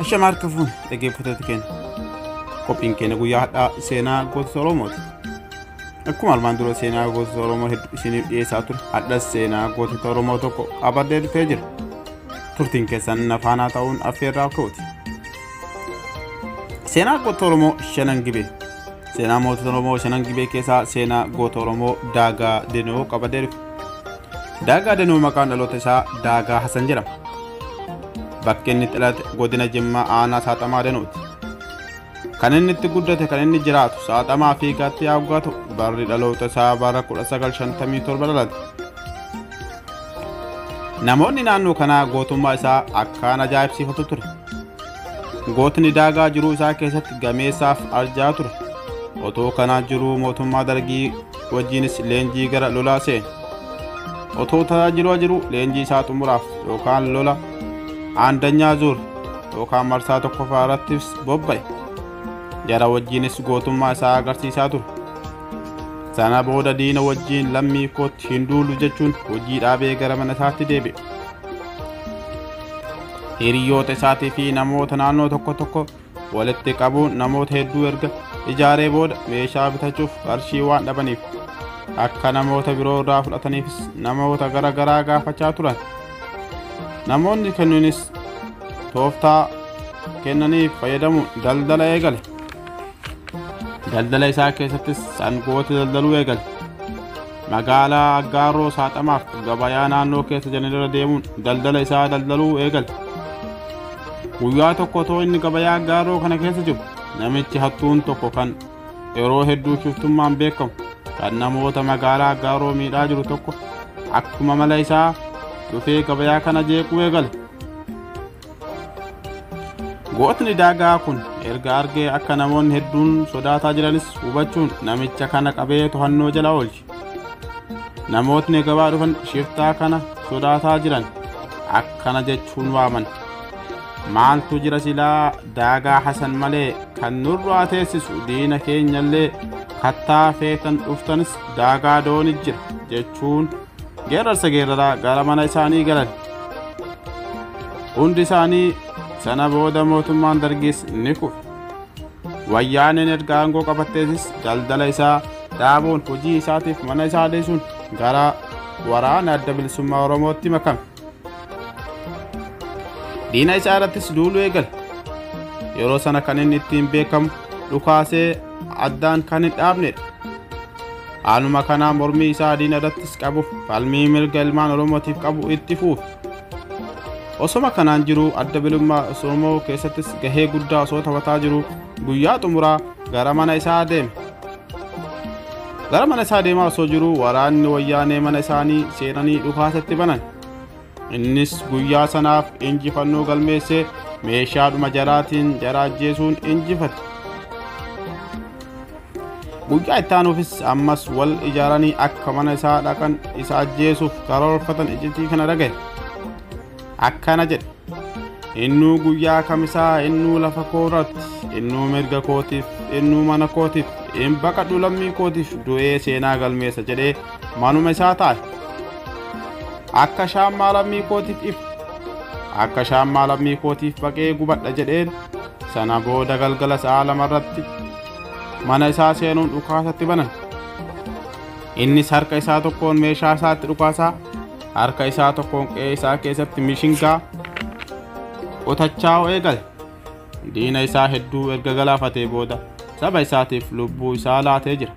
Ashama harka fuune dhaggeeffattoota keenya. Qophiin keenya guyyaa har'aa seenaa gootota Oromooti. Akkuma armaan dura seenaa gootota Oromoo hedduu isiniif dhiyeessaa ture, har'as seenaa gootota Oromoo tokko qabadhee dhufee jira. Turtiin keessan na faanaa ta'uun affeerraa kooti. Seenaa gootota Oromoo Shanan Gibee. Seenaa mootota Oromoo Shanan Gibee keessaa seenaa goota Oromoo Daagaa Denoo qabadhee dhufe. Daagaa Denoo maqaan dhaloota isaa Daagaa Hasan jedhama. Bakki inni dhalate godina Jimmaa aanaa Saaxamaa Denooti. Kan inni itti guddate kan inni jiraatu Saaxamaa fi Gaatti yaaggaa ta'u barri dhaloota isaa bara 1957 dhalate. Namoonni naannoo kanaa gootummaa isaa akkaan ajaa'ibsiifatu ture. Gootni Daagaa jiruu isaa keessatti gameessaaf arjaa ture. Otoo kanaa jiruu mootummaa Dargii wajjinis leenjii gara lolaa seene. Otoo tajaajilaa jiru leenjii isaa xumuraaf yookaan lola aandanyaa zuur yookaan marsaa tokkoffaa irrattis bobba'e. Jara wajjinis gootummaa isaa agarsiisaa ture. Sana booda diina wajjiin lammii kootti hin duulu jechuun hojii dhaabee gara mana isaatti deebi'e. Hiriyoota isaatii fi namoota naannoo tokko tokko walitti qabuun namoota hedduu erga ijaaree booda meeshaa bitachuuf qarshii waan dhabaniif akka namoota biroo irraa fudhataniifis namoota gara garaa gaafachaa turan. Namoonni kennuunis tooftaa kennaniif fayyadamuun daldala eegale. Daldala isaa keessattis sangoota daldaluu eegale. Magaalaa Aggaaroo Saaxamaaf gabayaa naannoo keessa jiran irra deemuun daldala isaa daldaluu eegale. Guyyaa tokko otoo inni gabayaa Aggaaroo kana keessa jiru namichi hattuun tokko kan yeroo hedduu shiftummaan beekamu kan namoota magaalaa Aggaaroo miidhaa jiru tokko akkuma mala isaa dhufee gabayaa kana jeequu eegale. Gootni Daagaa kun erga argee akka namoonni hedduun sodaataa jiranis hubachuun namicha kana qabee to'annoo jala oolche. Namootni gabaa dhufan shiftaa kana sodaataa jiran akkana jechuun waaman. Maaltu jira silaa Daagaa Hasan malee kan nurraa teessisu diina keenyallee kattaa feetan dhuftanis Daagaa Dooni jira jechuun geerarsa geeraraa gara mana isaanii galan. Hundi isaanii sana booda mootummaan Dargis ni kufe. Wayyaaneen erga aangoo qabatteetis daldala isaa dhaabuun hojii isaatiif mana isaa dhiisuun gara waraana adda bilisummaa Oromootti makame. Diina isaa irrattis duuluu eegale. Yeroo sana kan inni ittiin beekamu dhukaasee addaan kan hin dhaabnedha. Haaluma kanaa mormii isaa diina irrattis qabu falmii mirga ilmaan Oromootiif qabu itti fufe. Osoma kanaan jiru adda bilisummaa Oromoo keessattis gahee guddaa osoo taphataa jiru guyyaa xumuraa gara mana isaa deeme. Gara mana isaa deemaa osoo jiru waraanni wayyaanee mana isaanii seenanii dhukaasatti banan. Innis guyyaa sanaaf injifannoo galmeessee meeshaadhuma jaraatiin jara ajjeesuun injifate. Guyyaa itti aanuufis ammas wal ijaaranii akka mana isaa dhaqan isa ajjeesuuf karoorfatan iccitii kana dhagaye. Akkana jedhe. Innuu guyyaa kamisaa, innuu lafa koorratti, innuu mirga kootiif, innuu mana kootiif, hin baqadhu lammii kootiif du'ee seenaa galmeessa jedhee manuma isaa taa'e. Akka shaammaa lammii kootiif ifu, akka shaammaa lammii kootiif baqee gubadha jedheen sana booda galgala sa'a lamarratti mana isaa seenuun dhukaasatti banan. Innis harka isaa tokkoon meeshaa isaatti dhukaasaa, harka isaa tokkoon qe'ee isaa keessatti mishingaa qotachaa eegale. Diina isaa hedduu erga galaafatee booda saba isaatiif lubbuu isaa laatee jira.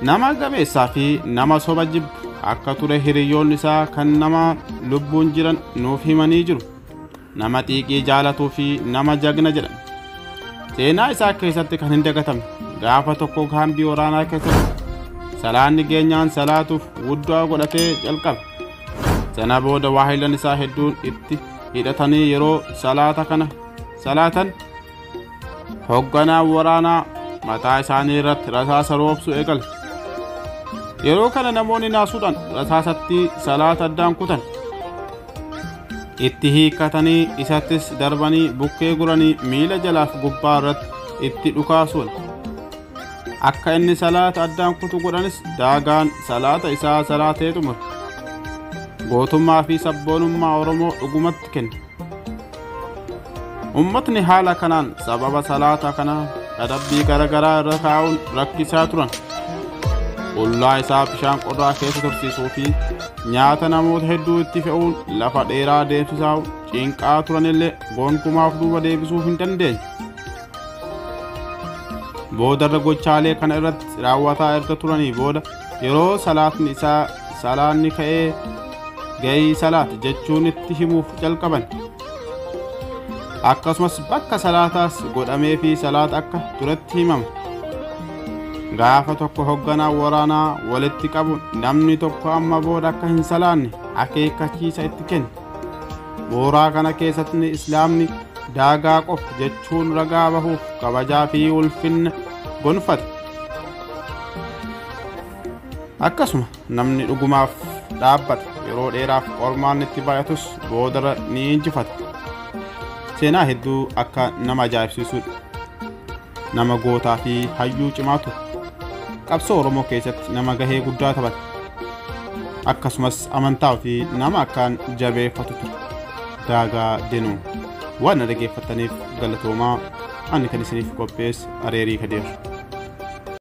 Nama gameessaa fi nama soba jibbu akka ture hiriyoonni isaa kan nama lubbuun jiran nuuf himanii jiru. Nama xiiqii jaalatuu fi nama jagna jedhan. Seenaa isaa keessatti kan hin dagatamne gaafa tokko kaambii waraanaa keessatti salaanni geenyaan salaatuuf wuddoo godhatee jalqabe. Sana booda waahilan isaa hedduun itti hidhatanii yeroo salaata kana salaatan hogganaa waraanaa mataa isaanii irratti rasaasa roobsu eegale. Yeroo kana namoonni naasuudhaan rasaasatti salaata addaan kutan. Itti hiikkatanii isattis darbanii bukkee guranii miila jalaaf gubbaa irratti itti dhukaasuun. Akka inni salaata addaan kutu godhanis Daagaan salaata isaa salaatee xumure. Gootummaa fi sabboonummaa Oromoo dhugumatti kenne. Uummatni haala kanaan sababa salaata kanaa adabbii garaagaraa irra kaa'uun rakkisaa turan. Qullaa isaa bishaan qorraa keessa tursiisuu fi nyaata namoota hedduu itti fe'uun lafa dheeraa deemsisaa cinqaa turanillee gonkumaaf duuba deebisuu hin dandeenye. Boodarra gochaalee kana irratti raawwataa erga turanii booda yeroo salaatni isaa salaanni ka'ee gahii salaat jechuun itti himuuf jalqaban. Akkasumas bakka salaataas godhamee fi salaata akka turetti himama. Gaafa tokko hogganaa waraanaa walitti qabu namni tokko amma booda akka hin salaanne akeekkachiisa itti kenne. Mooraa kana keessatti islaamni daagaa qofa jechuun ragaa bahuuf kabajaa fi ulfinna gonfate. Akkasuma namni dhugumaaf dhaabbate yeroo dheeraaf qormaan itti baay'atus boodarra ni injifata. Seenaa hedduu akka nama ajaa'ibsiisudha. Nama gootaa fi hayyuu cimaa ture. Qabsoo Oromoo keessatti nama gahee guddaa taphate. Akkasumas amantaa fi nama akkaan jabeeffatu ture. Daagaa Dinuu. Waan na dhaggeeffattaniif galatoomaa. Ani kan isiniif qopheesse Areerii Kadeer.